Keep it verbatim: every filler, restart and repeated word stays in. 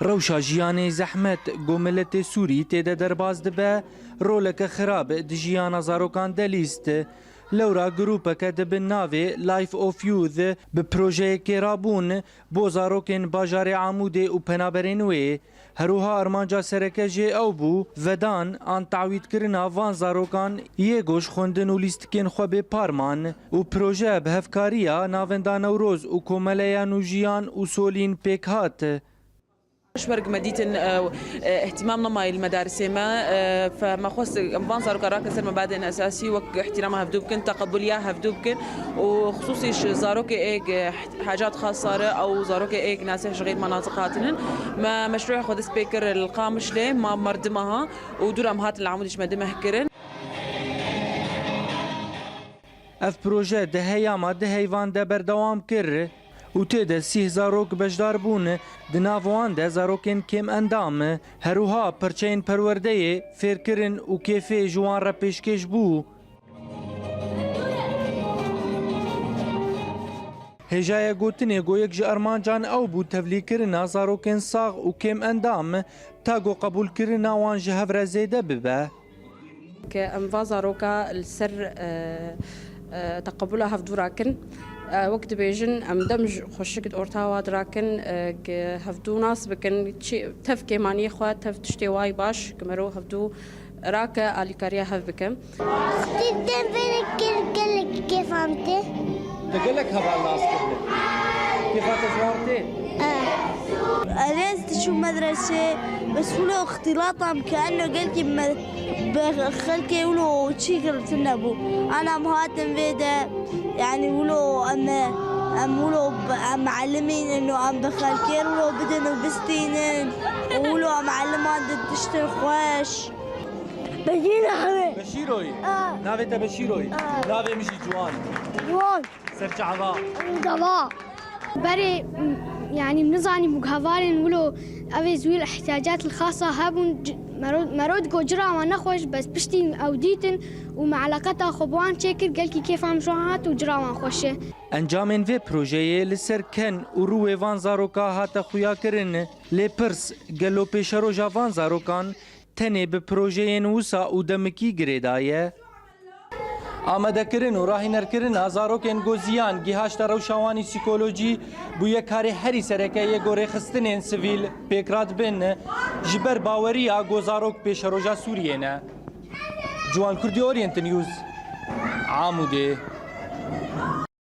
Rewşa jiyanê zehmet ku miletê Sûrî tê de derbas dibe, roleke xirab di jiyana zarokan delîst. Lewra grûpeke di bin navê Life of Youth bi projeyekê rabûn bo zarokên bajarê Amûdê û penaberên wê. Herwiha armanca sereke jê ew bû, vedan an tawîdkirina van zarokan yê ku ji xwendin û lîstikên xwe bê par man û proje bi hevkariya Navenda Newroz û Komeleya Nûjiyan û Solîn pêk hat. Ji ber ku me dîtin, e, e, îhtîmam nemayî li medarisê me, e, fe me xwest em van zaroka rakin ser mebadên esasî wek îhtîrama hevdû bikin, teqebûliya hevdû bikin û xisûsî ji zarokê êk, e, hecat xas sare ew zarokê êk nasih ji xeyr menazik hatinin. Me meşrûya xwe dest pê kir li Qamişlê, ma merdima ha û dûra em hatin li Amûdê ji me dimeh kirin. Ev proje di heyama di heyvan de berdewam kir û tê de sîh zarok beşdar bûn, di nav wan de zarokên kêm endam. Herwiha perçeyên perwerdeyê, fêrkirin û kêfê ji wan re pêşkêş bû. Hêjayê gotinê ku yek ji armancan ew bû tevlîkirina zarokên sax û kêm endam, ta ku qebûlkirina wan ji hev re zêde bibe. Ke em va zaroka li ser, e, e, teqebûla hevdû rakin. E, wek dibêjin, em dem ji xweşik di orta wa dirakin, e, ke hevdû nas bikin, çi, tev kêmaniyê xwe, tev tiştê wayî baş, ke mero hevdû rake alîkariya hev bike. Dîtin vê kir gelek kêfa min tê. Te gelek heval nas kirine. Kêfa te ji wan tê? E. Erez diçû medresê, bes wilo îxtîlata min ke eno gelkî me-, bi xelkê wilo çî girtin nebû. Ana em hatin vê de, yanî wilo em, em wilo b-, em elimînin û em bi xelkê wilo bidin û bistînin. Û wilo em eliman di tiştin xweş. Beşîr Ehmed. Beşîroyî. A. Navê te Beşîroyî. A. Navê min jî Ciwan. Ciwan. Ser çava. Dava. Berê, m-, yanî nizanî bû hevalên wilo ev ê zûyî ihtiyacat li xasa hebûn, c-, mero-, mero digo cira wan nexweş, bes piştî ew dîtin û me eleqeta xwe bi wan çêkir, gelkî kêfa min ji wan hat û cira wan xweş e. Encamên vê projeyê li ser ken û rûwê van zaroka hate xuyakirin, lê pirs, gelo pêşeroja van zarokan tenê bi projeyên wisa û demikî girêdaye? Amadekirin û rahînerkirina zarokên ku ziyan gihişte rewşa wan î psîkolojî bûye karê herî sereke yê ku rêxistinên sivîl pêk radibin, ji ber baweriya ku zarok pêşeroja Sûriyê ne. Ciwan Kurdî, Orient News, Amûdê.